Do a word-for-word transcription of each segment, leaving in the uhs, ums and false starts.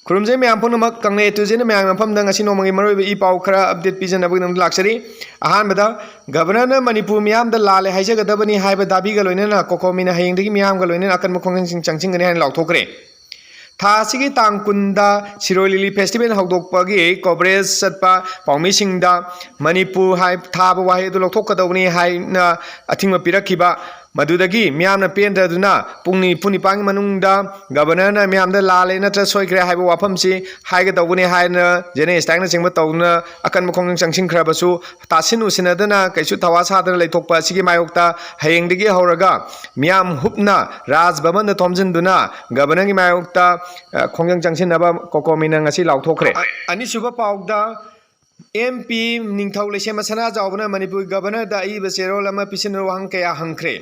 ꯈꯨꯔꯨꯝꯖꯩ ꯃꯌꯥꯝ ꯄꯨꯝꯅꯃꯛ꯫ ꯀꯪꯂꯩ ꯇꯨꯖꯦꯅ ꯃꯌꯥꯝꯒꯤ ꯃꯐꯝꯗ ꯉꯁꯤ ꯅꯣꯡꯃꯒꯤ ꯃꯔꯨꯑꯣꯏꯕ ꯏ ꯄꯥꯎ ꯈꯔ update ꯄꯤꯖꯅꯕꯒꯤꯗꯃꯛꯇ ꯂꯥꯛꯆꯔꯤ꯫ ꯑꯍꯥꯟꯕꯗ, ꯒꯕꯔꯅꯔꯅ ꯃꯅꯤꯄꯨꯔ ꯃꯤꯌꯥꯝꯗ ꯂꯥꯜꯂꯦ ꯍꯥꯏꯖꯒꯗꯕꯅꯤ ꯍꯥꯏꯕ ꯗꯥꯕꯤꯒ ꯂꯣꯏꯅꯅ ꯀꯣꯀꯣꯃꯤꯅ ꯍꯌꯦꯡꯗꯒꯤ ꯃꯤꯌꯥꯝꯒ ꯂꯣꯏꯅꯅ ꯑꯀꯟꯕ ꯈꯣꯡꯖꯪꯁꯤꯡ ꯆꯪꯁꯤꯟꯒꯅꯤ ꯍꯥꯏꯅ ꯂꯥꯎꯊꯣꯛꯈ꯭ꯔꯦ꯫ ꯊꯥ ꯑꯁꯤꯒꯤ ꯇꯥꯡ ꯀꯨꯟꯗ ꯁꯤꯔꯣꯏ ꯂꯤꯂꯤ festival ꯍꯧꯗꯣꯛꯄꯒꯤ coverage ꯆꯠꯄ ꯄꯥꯎꯃꯤꯁꯤꯡꯗ ꯃꯅꯤꯄꯨꯔ ꯍꯥꯏ ꯊꯥꯕ ꯋꯥꯍꯩ ꯑꯗꯨ ꯂꯧꯊꯣꯛꯀꯗꯧꯕꯅꯤ ꯍꯥꯏꯅ ꯑꯊꯤꯡꯕ ꯄꯤꯔꯛꯈꯤꯕ, ꯃꯗꯨꯗꯒꯤ ꯃꯤꯌꯥꯝꯅ ꯄꯦꯟꯗꯗꯨꯅ ꯄꯨꯡ ꯅꯤꯐꯨ ꯅꯤꯄꯥꯟꯒꯤ ꯃꯅꯨꯡꯗ ꯒꯕꯔꯅꯔꯅ ꯃꯤꯌꯥꯝꯗ ꯂꯥꯜꯂꯦ ꯅꯠꯇ꯭ꯔ ꯁꯣꯏꯈ꯭ꯔꯦ ꯍꯥꯏꯕ ꯋꯥꯐꯝꯁꯤ ꯍꯥꯏꯒꯗꯧꯕꯅꯤ ꯍꯥꯏꯅ ꯖꯦꯅꯦ ꯁ꯭ꯇꯥꯏꯛꯅꯆꯤꯡꯕ ꯇꯧꯗꯨꯅ ꯑꯀꯟꯕ ꯈꯣꯡꯖꯪ ꯆꯪꯁꯤꯟꯈ꯭ꯔꯕꯁꯨ, ꯇꯥꯁꯤꯟ ꯎꯁꯤꯟꯅꯗꯅ ꯀꯩꯁꯨ ꯊꯋꯥ ꯁꯥꯗꯅ ꯂꯩꯊꯣꯛꯄ ꯑꯁꯤꯒꯤ ꯃꯥꯌꯣꯛꯇ ꯍꯌꯦꯡꯗꯒꯤ ꯍꯧꯔꯒ ꯃꯤꯌꯥꯝ ꯍꯨꯞꯅ ꯔꯥꯖ ꯚꯕꯟꯗ ꯊꯣꯝꯖꯤꯟꯗꯨꯅ ꯒꯕꯔꯅꯔꯒꯤ ꯃꯥꯌꯣꯛꯇ, ꯑ, ꯈꯣꯡꯖꯪ ꯆꯪꯁꯤꯟꯅꯕ ꯀꯣꯀꯣꯃꯤꯅ ꯉꯁꯤ ꯂꯥꯎꯊꯣꯛꯈ꯭ꯔꯦ꯫ ꯑꯅꯤꯁꯨꯕ ꯄꯥꯎꯗ, ꯑꯦꯝ ꯄꯤ ꯅꯤꯡꯊꯧ ꯂꯩꯁꯦꯝꯕ ꯁꯅꯥꯖꯥꯎꯕꯅ ꯃꯅꯤꯄꯨꯔꯒꯤ ꯒꯕꯔꯅꯔꯗ ꯑꯏꯕ ꯆꯦꯔꯣꯜ ꯑꯃ ꯄꯤꯁꯤꯟꯅꯕ ꯋꯥꯍꯪ ꯀꯌꯥ ꯍꯪꯈ꯭ꯔꯦ꯫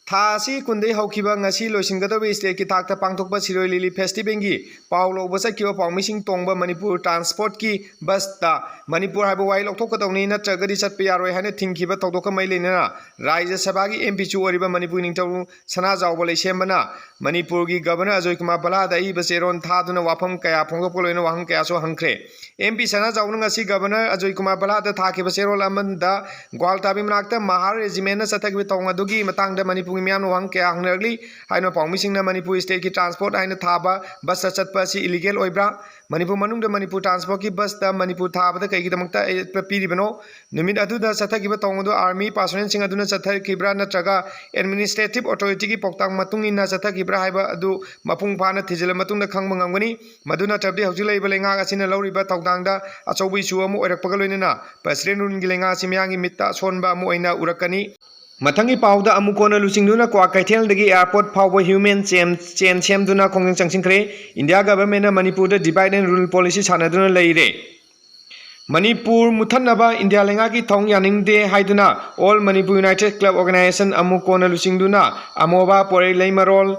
ꯊꯥ ꯑꯁꯤ ꯀꯨꯟꯗꯒꯤ ꯍꯧꯈꯤꯕ ꯉꯁꯤ ꯂꯣꯏꯁꯤꯟꯒꯗꯧꯔꯤꯕ stateꯀꯤ ꯊꯥꯛꯇ ꯄꯥꯡꯊꯣꯛꯄ ꯁꯤꯔꯣꯏ ꯂꯤꯂꯤ festivalꯒꯤ ꯄꯥꯎ ꯂꯧꯕ ꯆꯠꯈꯤꯕ ꯄꯥꯎꯃꯤꯁꯤꯡ ꯇꯣꯡꯕ ꯃꯅꯤꯄꯨꯔ transportꯀꯤ busꯇ ꯃꯅꯤꯄꯨꯔ ꯍꯥꯏꯕ ꯋꯥꯍꯩ ꯂꯧꯊꯣꯛꯀꯗꯧꯅꯤ, ꯅꯠꯇ꯭ꯔꯒꯗꯤ ꯆꯠꯄ ꯌꯥꯔꯣꯏ ꯍꯥꯏꯅ ꯊꯤꯡꯈꯤꯕ ꯊꯧꯗꯣꯛꯀ ꯃꯔꯤ ꯂꯩꯅꯅ ꯔꯥꯖ꯭ꯌ ꯁꯚꯥꯒꯤ ꯑꯦꯝ ꯄꯤꯁꯨ ꯑꯣꯏꯔꯤꯕ ꯃꯅꯤꯄꯨꯔ ꯅꯤꯡꯊꯧ ꯁꯅꯥꯖꯥꯎꯕ ꯂꯩꯁꯦꯝꯕꯅ ꯃꯅꯤꯄꯨꯔꯒꯤ ꯒꯕꯔꯅꯔ ꯑꯖꯣꯏ ꯀꯨꯃꯥꯔ ꯚꯜꯂꯥꯗ ꯑꯏꯕ ꯆꯦꯔꯣꯜ ꯊꯥꯗꯨꯅ ꯋꯥꯐꯝ ꯀꯌꯥ ꯐꯣꯡꯗꯣꯛꯄ ꯂꯣꯏꯅ ꯋꯥꯍꯪ ꯀꯌꯥꯁꯨ ꯍꯪꯈ꯭ꯔꯦ꯫ ꯑꯦꯝ ꯄꯤ ꯁꯅꯥꯖꯥꯎꯕꯅ ꯉꯁꯤ ꯒꯕꯔꯅꯔ ꯑꯖꯣꯏ ꯀꯨꯃꯥꯔ ꯚꯜꯂꯥꯗ ꯊꯥꯈꯤꯕ ꯆꯦꯔꯣꯜ ꯑꯃꯗ ꯒ꯭ꯋꯥꯜꯇꯥꯕꯤ ꯃꯅꯥꯛꯇ ꯃꯍꯥꯔ regimentꯅ ꯆꯠꯊꯈꯤꯕ ꯊꯧꯑꯣꯡ ꯑꯗꯨꯒꯤ ꯃꯇꯥꯡꯗ ꯃꯅꯤꯄꯨꯔꯒꯤ ꯃꯤꯌꯥꯝꯅ ꯋꯥꯍꯪ ꯀꯌꯥ ꯍꯪꯅꯔꯛꯂꯤ꯫ ꯍꯥꯏꯔꯤꯕ ꯄꯥꯎꯃꯤꯁꯤꯡꯅ ꯃꯅꯤꯄꯨꯔ stateꯀꯤ transport ꯍꯥꯏꯅ ꯊꯥꯕ busꯇ ꯆꯠꯄ ꯑꯁꯤ illegal ꯑꯣꯏꯕ꯭ꯔꯥ? ꯃꯅꯤꯄꯨꯔ ꯃꯅꯨꯡꯗ ꯃꯅꯤꯄꯨꯔ transportꯀꯤ busꯇ ꯃꯅꯤꯄꯨꯔ ꯊꯥꯕꯗ ꯀꯩꯒꯤꯗꯃꯛꯇ ꯑꯌꯦꯠꯄ ꯄꯤꯔꯤꯕꯅꯣ? ꯅꯨꯃꯤꯠ ꯑꯗꯨꯗ ꯆꯠꯊꯈꯤꯕ ꯊꯧꯑꯣꯡ ꯑꯗꯨ army personnelꯁꯤꯡ ꯑꯗꯨꯅ ꯆꯠꯊꯈꯤꯕ꯭ꯔꯥ ꯅꯠꯇ꯭ꯔꯒ administrative authorityꯒꯤ ꯄꯥꯎꯇꯥꯛ ꯃꯇꯨꯡ ꯏꯟꯅ ꯆꯠꯊꯈꯤꯕ꯭ꯔꯥ ꯍꯥꯏꯕ ꯑꯗꯨ ꯃꯄꯨꯡ ꯐꯥꯅ ꯊꯤꯖꯤꯜꯂ ꯃꯇꯨꯡꯗ ꯈꯪꯕ ꯉꯝꯒꯅꯤ꯫ ꯃꯗꯨ ꯅꯠꯇ꯭ꯔꯕꯗꯤ ꯍꯧꯖꯤꯛ ꯂꯩꯔꯤꯕ ꯂꯩꯉꯥꯛ ꯑꯁꯤꯅ ꯂꯧꯔꯤꯕ ꯊꯧꯗꯥꯡꯗ ꯑꯆꯧꯕ issue ꯑꯃ ꯑꯣꯏꯔꯛꯄꯒ ꯂꯣꯏꯅꯅ president ruleꯒꯤ ꯂꯩꯉꯥꯛ ꯑꯁꯤ ꯃꯤꯌꯥꯝꯒꯤ ꯃꯤꯠꯇ ꯑꯁꯣꯟꯕ ꯑꯃ ꯑꯣꯏꯅ ꯎꯔꯛꯀꯅꯤ꯫ ꯃꯊꯪꯒꯤ ꯄꯥꯎꯗ ꯑꯃꯨꯛ ꯀꯣꯟꯅ ꯂꯨꯆꯤꯡꯗꯨꯅ ꯀ꯭ꯋꯥꯀꯩꯊꯦꯜꯗꯒꯤ airport ꯐꯥꯎꯕ human chain, chain ꯁꯦꯝꯗꯨꯅ ꯈꯣꯡꯖꯪ ꯆꯪꯁꯤꯟꯈ꯭ꯔꯦ꯫ India governmentꯅ ꯃꯅꯤꯄꯨꯔꯗ divide and rule policy ꯁꯥꯟꯅꯗꯨꯅ ꯂꯩꯔꯦ꯫ ꯃꯅꯤꯄꯨꯔ ꯃꯨꯠꯊꯠꯅꯕ ꯏꯟꯗꯤꯌꯥ ꯂꯩꯉꯥꯛꯀꯤ ꯊꯧꯑꯣꯡ ꯌꯥꯅꯤꯡꯗꯦ ꯍꯥꯏꯗꯨꯅ All Manipur United Club Organisation ꯑꯃꯨꯛ ꯀꯣꯟꯅ ꯂꯨꯆꯤꯡꯗꯨꯅ ꯑꯃꯣꯕꯥ, ꯄꯣꯏꯔꯩ, ꯂꯩꯃꯔꯣꯜ,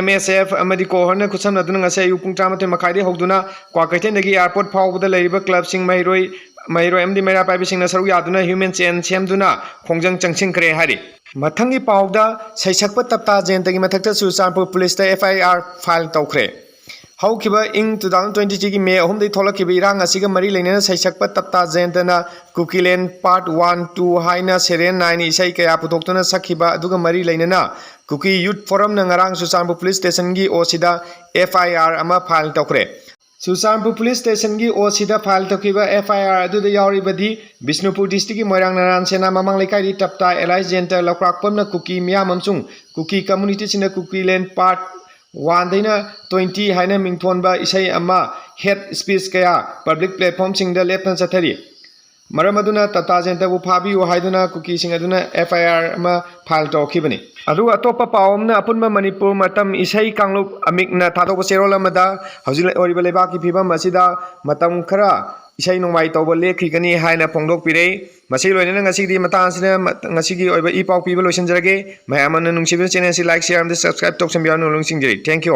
M S F ꯑꯃꯗꯤ ꯀꯣꯍꯣꯔꯅ ꯈꯨꯠꯁꯝꯅꯗꯨꯅ ꯉꯁꯤ ꯑꯌꯨꯛ ꯄꯨꯡ ꯇꯔꯥꯃꯥꯊꯣꯏ ꯃꯈꯥꯏꯗꯒꯤ ꯍꯧꯗꯨꯅ ꯀ꯭ꯋꯥꯀꯩꯊꯦꯜꯗꯒꯤ airport ꯐꯥꯎꯕꯗ ꯂꯩꯔꯤꯕ clubꯁꯤꯡ, ꯃꯍꯩꯔꯣꯏ, ꯃꯍꯩꯔꯣꯏ ꯑꯃꯗꯤ ꯃꯩꯔꯥ ꯄꯥꯏꯕꯤꯁꯤꯡꯅ ꯁꯔꯨꯛ ꯌꯥꯗꯨꯅ human chain ꯁꯦꯝꯗꯨꯅ ꯈꯣꯡꯖꯪ ꯆꯪꯁꯤꯟꯈ꯭ꯔꯦ ꯍꯥꯏꯔꯤ꯫ ꯃꯊꯪꯒꯤ ꯄꯥꯎꯗ, ꯁꯩꯁꯛꯄ ꯇꯞꯇꯥ ꯖꯌꯟꯇꯒꯤ ꯃꯊꯛꯇ Churachandpur ꯄꯨꯂꯤꯁꯇ F I R file ꯇꯧꯈ꯭ꯔꯦ꯫ ꯍꯧꯈꯤꯕ ꯏꯪ two thousand twenty three ꯒꯤ May ꯑꯍꯨꯝꯗꯒꯤ ꯊꯣꯛꯂꯛꯈꯤꯕ ꯏꯔꯥꯡ ꯑꯁꯤꯒ ꯃꯔꯤ ꯂꯩꯅꯅ ꯁꯩꯁꯛꯄ ꯇꯞꯇꯥ ꯖꯌꯟꯇꯅ ꯀꯨꯀꯤꯂꯦꯟ Part One, Two ꯍꯥꯏꯅ ꯁꯦꯔꯦꯟ ꯅꯥꯏꯅ ꯏꯁꯩ ꯀꯌꯥ ꯄꯨꯊꯣꯛꯇꯨꯅ ꯁꯛꯈꯤꯕ ꯑꯗꯨꯒ ꯃꯔꯤ ꯂꯩꯅꯅ ꯀꯨꯀꯤ ꯌꯨꯠ ꯐꯣꯔꯝꯅ ꯉꯔꯥꯡ ꯆꯨꯔꯆꯥꯟꯄꯨꯔ ꯄꯨꯂꯤꯁ ꯁ꯭ꯇꯦꯁꯟꯒꯤ ꯑꯣ ꯁꯤꯗ F I R ꯑꯃ ꯐꯥꯏꯜ ꯇꯧꯈ꯭ꯔꯦ꯫ ꯆꯨꯔꯆꯥꯟꯄꯨꯔ ꯄꯨꯂꯤꯁ ꯁ꯭ꯇꯦꯁꯟꯒꯤ ꯑꯣ ꯁꯤꯗ ꯐꯥꯏꯜ ꯇꯧꯈꯤꯕ F I R ꯑꯗꯨꯗ ꯌꯥꯎꯔꯤꯕꯗꯤ ꯕꯤꯁꯅꯨꯄꯨꯔ ꯗꯤꯁꯇ꯭ꯔꯤꯛꯀꯤ ꯃꯣꯏꯔꯥꯡ ꯅꯥꯔꯥꯟ ꯁꯦꯅꯥ ꯃꯃꯥꯡ ꯂꯩꯀꯥꯏꯗꯤ ꯇꯞꯇꯥ ꯑꯦꯂꯥꯏꯁ ꯖꯌꯟꯇ ꯂꯧꯀ꯭ꯔꯥꯛꯄꯝꯅ ꯀꯨꯀꯤ ꯃꯤꯌꯥꯝ ꯑꯃꯁꯨꯡ ꯀꯨꯀꯤ ꯀꯝꯃꯨꯅꯤꯇꯤꯁꯤꯡꯅ ꯀꯨꯀꯤꯂꯦꯟ Part One ꯗꯩꯅ Twenty ꯍꯥꯏꯅ ꯃꯤꯡꯊꯣꯟꯕ ꯏꯁꯩ ꯑꯃ, ꯍꯦꯠ ꯁ꯭ꯄꯤꯆ ꯀꯌꯥ ꯄꯕ꯭ꯂꯤꯛ ꯄ꯭ꯂꯦꯠꯐꯣꯝꯁꯤꯡꯗ ꯂꯦꯞꯇꯅ ꯆꯠꯊꯔꯤ꯫ ꯃꯔꯝ ꯑꯗꯨꯅ ꯇꯞꯇꯥ ꯖꯌꯟꯇꯕꯨ ꯐꯥꯕꯤꯌꯨ ꯍꯥꯏꯗꯨꯅ ꯀꯨꯀꯤꯁꯤꯡ ꯑꯗꯨꯅ F I R ꯑꯃ ꯐꯥꯏꯜ ꯇꯧꯔꯛꯈꯤꯕꯅꯤ꯫ ꯑꯗꯨꯒ ꯑꯇꯣꯞꯄ ꯄꯥꯎ ꯑꯃꯅ, ꯑꯄꯨꯟꯕ ꯃꯅꯤꯄꯨꯔ ꯃꯇꯝ ꯏꯁꯩ ꯀꯥꯡꯂꯨꯞ ꯑꯃꯤꯛꯅ ꯊꯥꯗꯣꯛꯄ ꯆꯦꯔꯣꯜ ꯑꯃꯗ ꯍꯧꯖꯤꯛ ꯑꯣꯏꯔꯤꯕ ꯂꯩꯕꯥꯛꯀꯤ ꯐꯤꯕꯝ ꯑꯁꯤꯗ ꯃꯇꯝ ꯈꯔ ꯏꯁꯩ ꯅꯣꯡꯃꯥꯏ ꯇꯧꯕ ꯂꯦꯞꯈꯤꯒꯅꯤ ꯍꯥꯏꯅ ꯐꯣꯡꯗꯣꯛꯄꯤꯔꯦ꯫ ꯃꯁꯤ ꯂꯣꯏꯅꯅ ꯉꯁꯤꯒꯤꯗꯤ ꯃꯇꯥꯡ ꯑꯁꯤꯗ ꯃ-, ꯉꯁꯤꯒꯤ ꯑꯣꯏꯕ ꯏ ꯄꯥꯎ ꯄꯤꯕ ꯂꯣꯏꯁꯤꯟꯖꯔꯒꯦ꯫ ꯃꯌꯥꯝ ꯑꯃꯅ ꯅꯨꯡꯁꯤꯕꯤꯗꯨꯅ ꯆꯦꯅꯦꯜ ꯑꯁꯤ ꯂꯥꯏꯛ, ꯁꯤꯌꯥꯔ ꯑꯃꯗꯤ ꯁꯕꯁꯀ꯭ꯔꯥꯏꯕ ꯇꯧꯁꯟꯕꯤꯌꯨ ꯍꯥꯏꯅ ꯅꯤꯡꯁꯤꯡꯖꯔꯤ꯫ Thank you all꯫